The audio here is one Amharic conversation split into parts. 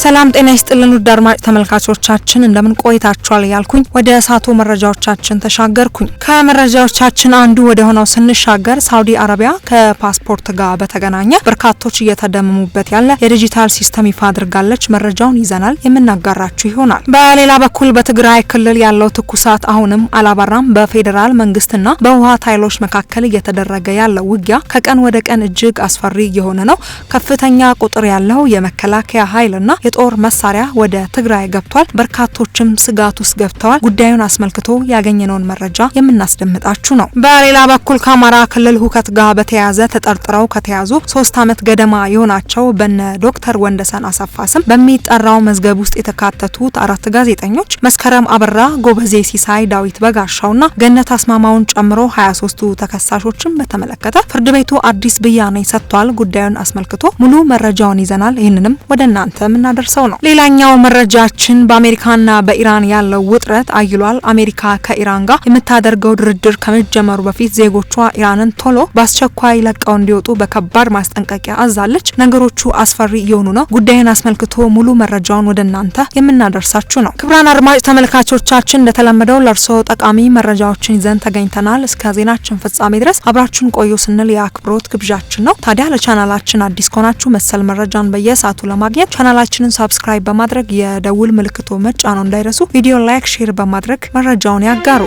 ሰላም ጤና ይስጥልን ውድ አድማጭ ተመልካቾቻችን፣ እንደምን ቆይታችኋል? ያልኩኝ ወደ እሳቱ መረጃዎቻችን ተሻገርኩኝ። ከመረጃዎቻችን አንዱ ወደ ሆነው ስንሻገር ሳውዲ አረቢያ ከፓስፖርት ጋር በተገናኘ በርካቶች እየተደመሙበት ያለ የዲጂታል system ይፋ አድርጋለች። መረጃውን ይዘናል፣ የምናጋራችሁ ይሆናል። በሌላ በኩል በትግራይ ክልል ያለው ትኩሳት አሁንም አላባራም። በፌዴራል መንግስትና በህወሓት ኃይሎች መካከል እየተደረገ ያለው ውጊያ ከቀን ወደ ቀን እጅግ አስፈሪ እየሆነ ነው። ከፍተኛ ቁጥር ያለው የመከላከያ ኃይልና የጦር መሳሪያ ወደ ትግራይ ገብቷል። በርካቶችም ስጋት ውስጥ ገብተዋል። ጉዳዩን አስመልክቶ ያገኘነውን መረጃ የምናስደምጣችሁ ነው። በሌላ በኩል ከአማራ ክልል ሁከት ጋር በተያያዘ ተጠርጥረው ከተያዙ 3 ዓመት ገደማ የሆናቸው በነ ዶክተር ወንደሰን አሰፋ ስም በሚጠራው መዝገብ ውስጥ የተካተቱት አራት ጋዜጠኞች መስከረም አበራ፣ ጎበዜ ሲሳይ፣ ዳዊት በጋሻውና ገነት አስማማውን ጨምሮ 23ቱ ተከሳሾችን በተመለከተ ፍርድ ቤቱ አዲስ ብያኔ ሰጥቷል። ጉዳዩን አስመልክቶ ሙሉ መረጃውን ይዘናል። ይህንንም ወደ እናንተ የምናደርሰው ነው። ሌላኛው መረጃችን በአሜሪካና በኢራን ያለው ውጥረት አይሏል። አሜሪካ ከኢራን ጋር የምታደርገው ድርድር ከመጀመሩ በፊት ዜጎቿ ኢራንን ቶሎ በአስቸኳይ ለቀው እንዲወጡ በከባድ ማስጠንቀቂያ አዛለች። ነገሮቹ አስፈሪ እየሆኑ ነው። ጉዳዩን አስመልክቶ ሙሉ መረጃውን ወደ እናንተ የምናደርሳችሁ ነው። ክቡራን አድማጭ ተመልካቾቻችን፣ እንደተለመደው ለእርስዎ ጠቃሚ መረጃዎችን ይዘን ተገኝተናል። እስከ ዜናችን ፍጻሜ ድረስ አብራችሁን ቆዩ ስንል የአክብሮት ግብዣችን ነው። ታዲያ ለቻናላችን አዲስ ከሆናችሁ መሰል መረጃን በየሰዓቱ ለማግኘት ቻናላችንን subscribe በማድረግ የደውል ምልክቱን መጫኑን እንዳይረሱ። ቪዲዮ like፣ share በማድረግ መረጃውን ያጋሩ።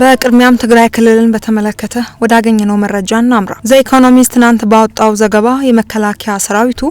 በቅድሚያም ትግራይ ክልልን በተመለከተ ወዳገኘነው መረጃ እናምራ። ዘ ኢኮኖሚስት ትናንት ባወጣው ዘገባ የመከላከያ ሰራዊቱ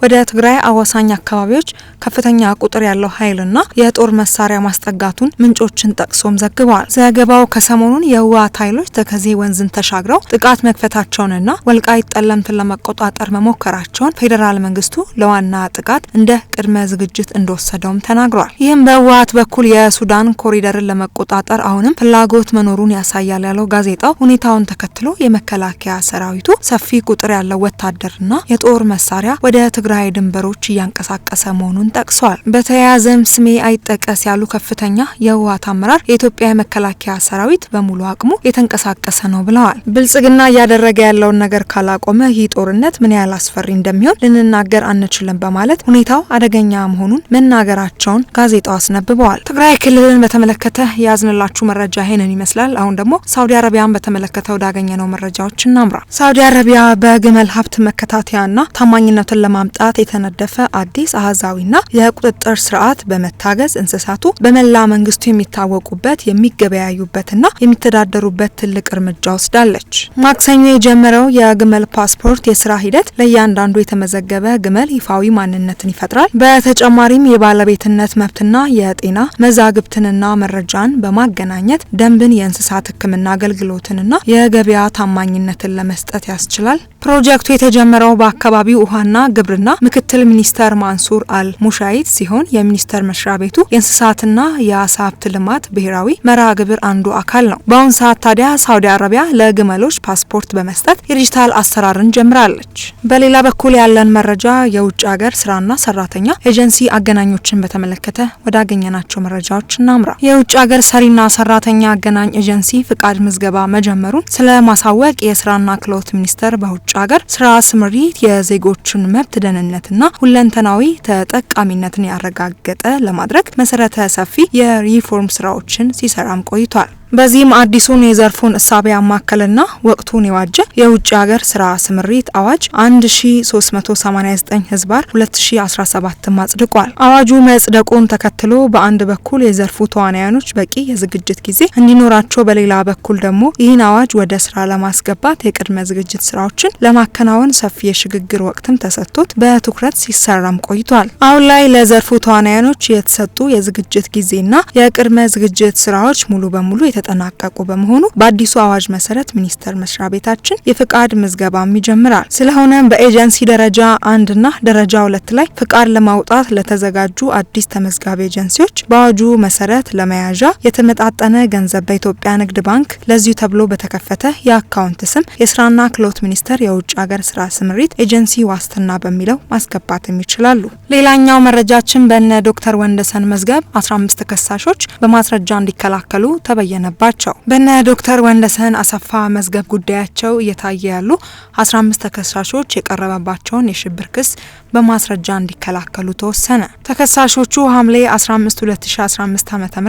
ወደ ትግራይ አዋሳኝ አካባቢዎች ከፍተኛ ቁጥር ያለው ኃይልና የጦር መሳሪያ ማስጠጋቱን ምንጮችን ጠቅሶም ዘግበዋል። ዘገባው ከሰሞኑን የህወሓት ኃይሎች ተከዜ ወንዝን ተሻግረው ጥቃት መክፈታቸውንና ወልቃይት ጠለምትን ለመቆጣጠር መሞከራቸውን ፌዴራል መንግስቱ ለዋና ጥቃት እንደ ቅድመ ዝግጅት እንደወሰደውም ተናግሯል። ይህም በህወሓት በኩል የሱዳን ኮሪደርን ለመቆጣጠር አሁንም ፍላጎት መኖሩን ያሳያል ያለው ጋዜጣው፣ ሁኔታውን ተከትሎ የመከላከያ ሰራዊቱ ሰፊ ቁጥር ያለው ወታደርና የጦር መሳሪያ ወደ ትግራይ ድንበሮች እያንቀሳቀሰ መሆኑን ጠቅሷል። በተያያዘም ስሜ አይጠቀስ ያሉ ከፍተኛ የህወሓት አመራር የኢትዮጵያ የመከላከያ ሰራዊት በሙሉ አቅሙ የተንቀሳቀሰ ነው ብለዋል። ብልጽግና እያደረገ ያለውን ነገር ካላቆመ ይህ ጦርነት ምን ያህል አስፈሪ እንደሚሆን ልንናገር አንችልም በማለት ሁኔታው አደገኛ መሆኑን መናገራቸውን ጋዜጣው አስነብበዋል። ትግራይ ክልልን በተመለከተ የያዝንላችሁ መረጃ ይሄንን ይመስላል። አሁን ደግሞ ሳውዲ አረቢያን በተመለከተ ወዳገኘነው መረጃዎች እናምራ። ሳውዲ አረቢያ በግመል ሀብት መከታተያና ታማኝነትን ለማምጣት የተነደፈ አዲስ አሃዛዊና የቁጥጥር ስርዓት በመታገዝ እንስሳቱ በመላ መንግስቱ የሚታወቁበት፣ የሚገበያዩበትና የሚተዳደሩበት ትልቅ እርምጃ ወስዳለች። ማክሰኞ የጀመረው የግመል ፓስፖርት የስራ ሂደት ለእያንዳንዱ የተመዘገበ ግመል ይፋዊ ማንነትን ይፈጥራል። በተጨማሪም የባለቤትነት መብትና የጤና መዛግብትንና መረጃን በማገናኘት ደንብን፣ የእንስሳት ሕክምና አገልግሎትንና የገበያ ታማኝነትን ለመስጠት ያስችላል። ፕሮጀክቱ የተጀመረው በአካባቢው ውሃና ግብርና ምክትል ሚኒስተር ማንሱር አል ሙሻይት ሲሆን የሚኒስቴር መስሪያ ቤቱ የእንስሳትና የአሳ ሀብት ልማት ብሔራዊ መርሃ ግብር አንዱ አካል ነው። በአሁን ሰዓት ታዲያ ሳውዲ አረቢያ ለግመሎች ፓስፖርት በመስጠት የዲጂታል አሰራርን ጀምራለች። በሌላ በኩል ያለን መረጃ የውጭ ሀገር ስራና ሰራተኛ ኤጀንሲ አገናኞችን በተመለከተ ወዳገኘናቸው መረጃዎች እናምራ። የውጭ ሀገር ሰሪና ሰራተኛ አገናኝ ኤጀንሲ ፍቃድ ምዝገባ መጀመሩን ስለማሳወቅ የስራና ክህሎት ሚኒስቴር በውጭ ሀገር ስራ ስምሪት የዜጎችን መብት፣ ደህንነትና ሁለንተናዊ ተጠቃሚነትን ያረጋገጠ ለማድረግ መሰረተ ሰፊ የሪፎርም ስራዎችን ሲሰራም ቆይቷል። በዚህም አዲሱን የዘርፉን እሳቤ ያማከለና ወቅቱን የዋጀ የውጭ ሀገር ስራ ስምሪት አዋጅ 1389/2017 አጽድቋል። አዋጁ መጽደቁን ተከትሎ በአንድ በኩል የዘርፉ ተዋናያኖች በቂ የዝግጅት ጊዜ እንዲኖራቸው፣ በሌላ በኩል ደግሞ ይህን አዋጅ ወደ ስራ ለማስገባት የቅድመ ዝግጅት ስራዎችን ለማከናወን ሰፊ የሽግግር ወቅትም ተሰጥቶት በትኩረት ሲሰራም ቆይቷል። አሁን ላይ ለዘርፉ ተዋናያኖች የተሰጡ የዝግጅት ጊዜና የቅድመ ዝግጅት ስራዎች ሙሉ በሙሉ የተጠናቀቁ በመሆኑ በአዲሱ አዋጅ መሰረት ሚኒስቴር መስሪያ ቤታችን የፍቃድ ምዝገባም ይጀምራል። ስለሆነም በኤጀንሲ ደረጃ 1ና ደረጃ 2 ላይ ፍቃድ ለማውጣት ለተዘጋጁ አዲስ ተመዝጋቢ ኤጀንሲዎች በአዋጁ መሰረት ለመያዣ የተመጣጠነ ገንዘብ በኢትዮጵያ ንግድ ባንክ ለዚሁ ተብሎ በተከፈተ የአካውንት ስም የስራና ክህሎት ሚኒስቴር የውጭ ሀገር ስራ ስምሪት ኤጀንሲ ዋስትና በሚለው ማስገባትም ይችላሉ። ሌላኛው መረጃችን በነ ዶክተር ወንደሰን መዝገብ 15 ተከሳሾች በማስረጃ እንዲከላከሉ ተበየነባቸው። ተወሰነባቸው። በነ ዶክተር ወንደሰን አሰፋ መዝገብ ጉዳያቸው እየታየ ያሉ 15 ተከሳሾች የቀረበባቸውን የሽብር ክስ በማስረጃ እንዲከላከሉ ተወሰነ። ተከሳሾቹ ሐምሌ 15 2015 ዓ.ም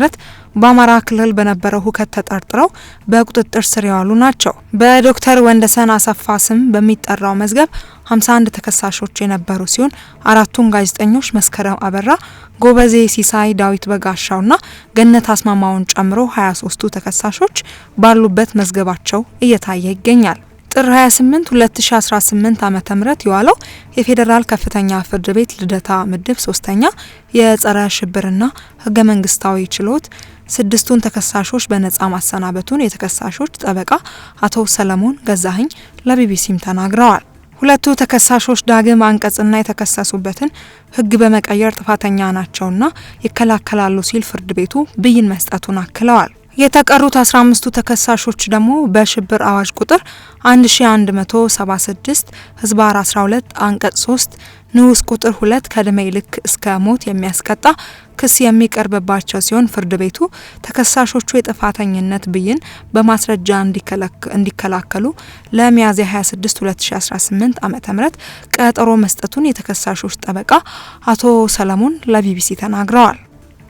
በአማራ ክልል በነበረው ሁከት ተጠርጥረው በቁጥጥር ስር የዋሉ ናቸው። በዶክተር ወንደሰን አሰፋ ስም በሚጠራው መዝገብ 51 ተከሳሾች የነበሩ ሲሆን አራቱን ጋዜጠኞች መስከረም አበራ፣ ጎበዜ ሲሳይ፣ ዳዊት በጋሻውና ገነት አስማማውን ጨምሮ 23ቱ ተከሳሾች ባሉበት መዝገባቸው እየታየ ይገኛል። ጥር 28 2018 ዓ.ም የዋለው የፌዴራል ከፍተኛ ፍርድ ቤት ልደታ ምድብ ሶስተኛ የጸረ ሽብርና ህገ መንግስታዊ ችሎት ስድስቱን ተከሳሾች በነጻ ማሰናበቱን የተከሳሾች ጠበቃ አቶ ሰለሞን ገዛኸኝ ለቢቢሲም ተናግረዋል። ሁለቱ ተከሳሾች ዳግም አንቀጽና የተከሰሱበትን ህግ በመቀየር ጥፋተኛ ናቸውና ይከላከላሉ ሲል ፍርድ ቤቱ ብይን መስጠቱን አክለዋል። የተቀሩት 15ቱ ተከሳሾች ደግሞ በሽብር አዋጅ ቁጥር 1176 ህዝባር 12 አንቀጽ 3 ንዑስ ቁጥር 2 ከእድሜ ልክ እስከ ሞት የሚያስቀጣ ክስ የሚቀርብባቸው ሲሆን ፍርድ ቤቱ ተከሳሾቹ የጥፋተኝነት ብይን በማስረጃ እንዲከላከሉ ለሚያዝያ 26 2018 ዓ.ም ቀጠሮ መስጠቱን የተከሳሾች ጠበቃ አቶ ሰለሞን ለቢቢሲ ተናግረዋል።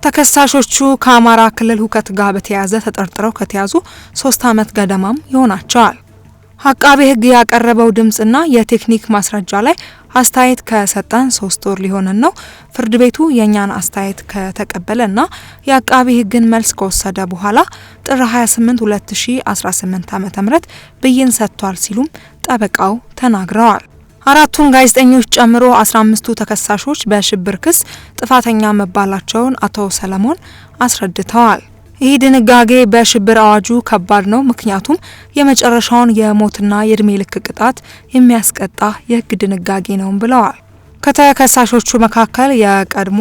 ተከሳሾቹ ከአማራ ክልል ሁከት ጋር በተያያዘ ተጠርጥረው ከተያዙ 3 ዓመት ገደማም ይሆናቸዋል። አቃቤ ሕግ ያቀረበው ድምጽና የቴክኒክ ማስረጃ ላይ አስተያየት ከሰጠን 3 ወር ሊሆነን ነው። ፍርድ ቤቱ የኛን አስተያየት ከተቀበለና የአቃቤ ሕግን መልስ ከወሰደ በኋላ ጥር 28 2018 ዓ.ም ብይን ሰጥቷል ሲሉም ጠበቃው ተናግረዋል። አራቱን ጋዜጠኞች ጨምሮ 15ቱ ተከሳሾች በሽብር ክስ ጥፋተኛ መባላቸውን አቶ ሰለሞን አስረድተዋል። ይህ ድንጋጌ በሽብር አዋጁ ከባድ ነው፣ ምክንያቱም የመጨረሻውን የሞትና የእድሜ ልክ ቅጣት የሚያስቀጣ የህግ ድንጋጌ ነው ብለዋል። ከተከሳሾቹ መካከል የቀድሞ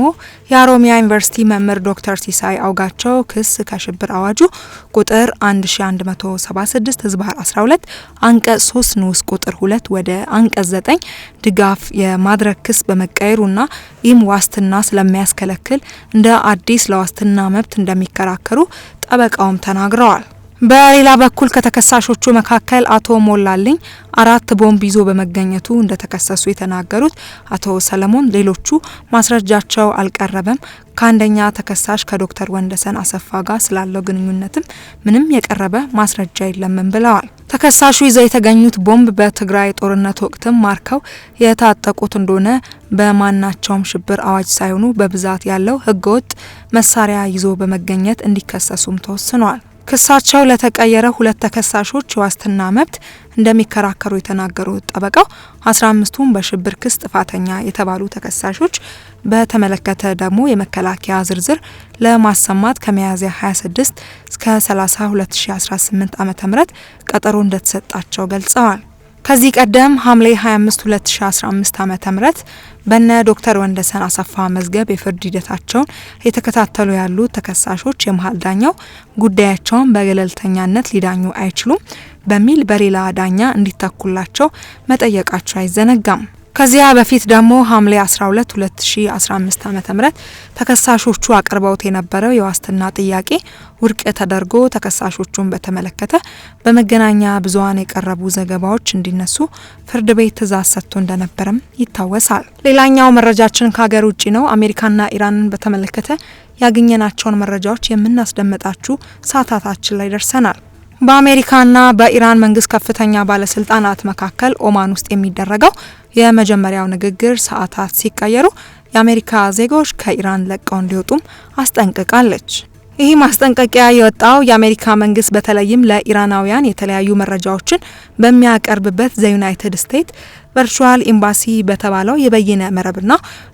የሀሮማያ ዩኒቨርሲቲ መምህር ዶክተር ሲሳይ አውጋቸው ክስ ከሽብር አዋጁ ቁጥር 1176 ህዝባር 12 አንቀጽ 3 ንዑስ ቁጥር 2 ወደ አንቀጽ 9 ድጋፍ የማድረግ ክስ በመቀየሩና ይህም ዋስትና ስለሚያስከለክል እንደ አዲስ ለዋስትና መብት እንደሚከራከሩ ጠበቃውም ተናግረዋል። በሌላ በኩል ከተከሳሾቹ መካከል አቶ ሞላልኝ 4 ቦምብ ይዞ በመገኘቱ እንደተከሰሱ የተናገሩት አቶ ሰለሞን ሌሎቹ ማስረጃቸው አልቀረበም፣ ከአንደኛ ተከሳሽ ከዶክተር ወንደሰን አሰፋ ጋር ስላለው ግንኙነትም ምንም የቀረበ ማስረጃ የለም ብለዋል። ተከሳሹ ይዘው የተገኙት ቦምብ በትግራይ ጦርነት ወቅትም ማርከው የታጠቁት እንደሆነ በማናቸውም ሽብር አዋጅ ሳይሆኑ በብዛት ያለው ህገወጥ መሳሪያ ይዞ በመገኘት እንዲከሰሱም ተወስኗል። ክሳቸው ለተቀየረ ሁለት ተከሳሾች የዋስትና መብት እንደሚከራከሩ የተናገሩት ጠበቃው 15ቱን በሽብር ክስ ጥፋተኛ የተባሉ ተከሳሾች በተመለከተ ደግሞ የመከላከያ ዝርዝር ለማሰማት ከሚያዝያ 26 እስከ 30 2018 ዓ.ም ቀጠሮ እንደተሰጣቸው ገልጸዋል። ከዚህ ቀደም ሐምሌ 25 2015 ዓ.ም በነ ዶክተር ወንደሰን አሰፋ መዝገብ የፍርድ ሂደታቸውን የተከታተሉ ያሉ ተከሳሾች የመሃል ዳኛው ጉዳያቸውን በገለልተኛነት ሊዳኙ አይችሉም በሚል በሌላ ዳኛ እንዲተኩላቸው መጠየቃቸው አይዘነጋም። ከዚያ በፊት ደግሞ ሐምሌ 12 2015 ዓ.ም ተከሳሾቹ አቅርበውት የነበረው የዋስትና ጥያቄ ውድቅ ተደርጎ ተከሳሾቹን በተመለከተ በመገናኛ ብዙሃን የቀረቡ ዘገባዎች እንዲነሱ ፍርድ ቤት ትዕዛዝ ሰጥቶ እንደነበረም ይታወሳል። ሌላኛው መረጃችን ከሀገር ውጪ ነው። አሜሪካና ኢራንን በተመለከተ ያገኘናቸውን መረጃዎች የምናስደምጣችሁ ሰዓታችን ላይ ደርሰናል። በአሜሪካና በኢራን መንግስት ከፍተኛ ባለስልጣናት መካከል ኦማን ውስጥ የሚደረገው የመጀመሪያው ንግግር ሰዓታት ሲቀየሩ የአሜሪካ ዜጎች ከኢራን ለቀው እንዲወጡም አስጠንቅቃለች። ይህ ማስጠንቀቂያ የወጣው የአሜሪካ መንግስት በተለይም ለኢራናውያን የተለያዩ መረጃዎችን በሚያቀርብበት The United States Virtual Embassy በተባለው የበይነ መረብና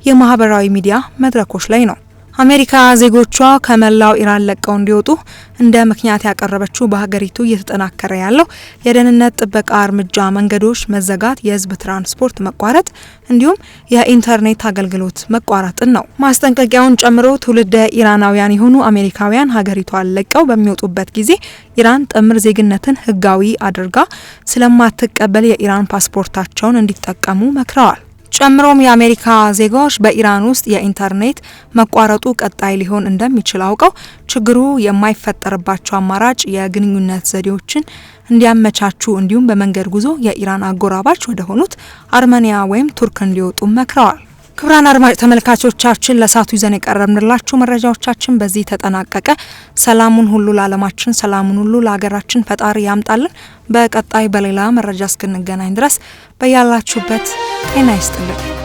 የማህበራዊ ሚዲያ መድረኮች ላይ ነው። አሜሪካ ዜጎቿ ከመላው ኢራን ለቀው እንዲወጡ እንደ ምክንያት ያቀረበችው በሀገሪቱ እየተጠናከረ ያለው የደህንነት ጥበቃ እርምጃ፣ መንገዶች መዘጋት፣ የህዝብ ትራንስፖርት መቋረጥ እንዲሁም የኢንተርኔት አገልግሎት መቋረጥን ነው። ማስጠንቀቂያውን ጨምሮ ትውልደ ኢራናውያን የሆኑ አሜሪካውያን ሀገሪቷን ለቀው በሚወጡበት ጊዜ ኢራን ጥምር ዜግነትን ህጋዊ አድርጋ ስለማትቀበል የኢራን ፓስፖርታቸውን እንዲጠቀሙ መክረዋል። ጨምሮም የአሜሪካ ዜጋዎች በኢራን ውስጥ የኢንተርኔት መቋረጡ ቀጣይ ሊሆን እንደሚችል አውቀው ችግሩ የማይፈጠርባቸው አማራጭ የግንኙነት ዘዴዎችን እንዲያመቻቹ እንዲሁም በመንገድ ጉዞ የኢራን አጎራባች ወደ ሆኑት አርሜኒያ ወይም ቱርክ እንዲወጡ መክረዋል። ክቡራን አድማጭ ተመልካቾቻችን፣ ለሰዓቱ ይዘን የቀረብንላችሁ መረጃዎቻችን በዚህ ተጠናቀቀ። ሰላሙን ሁሉ ለዓለማችን፣ ሰላሙን ሁሉ ለሀገራችን ፈጣሪ ያምጣልን። በቀጣይ በሌላ መረጃ እስክንገናኝ ድረስ በያላችሁበት ጤና ይስጥልን።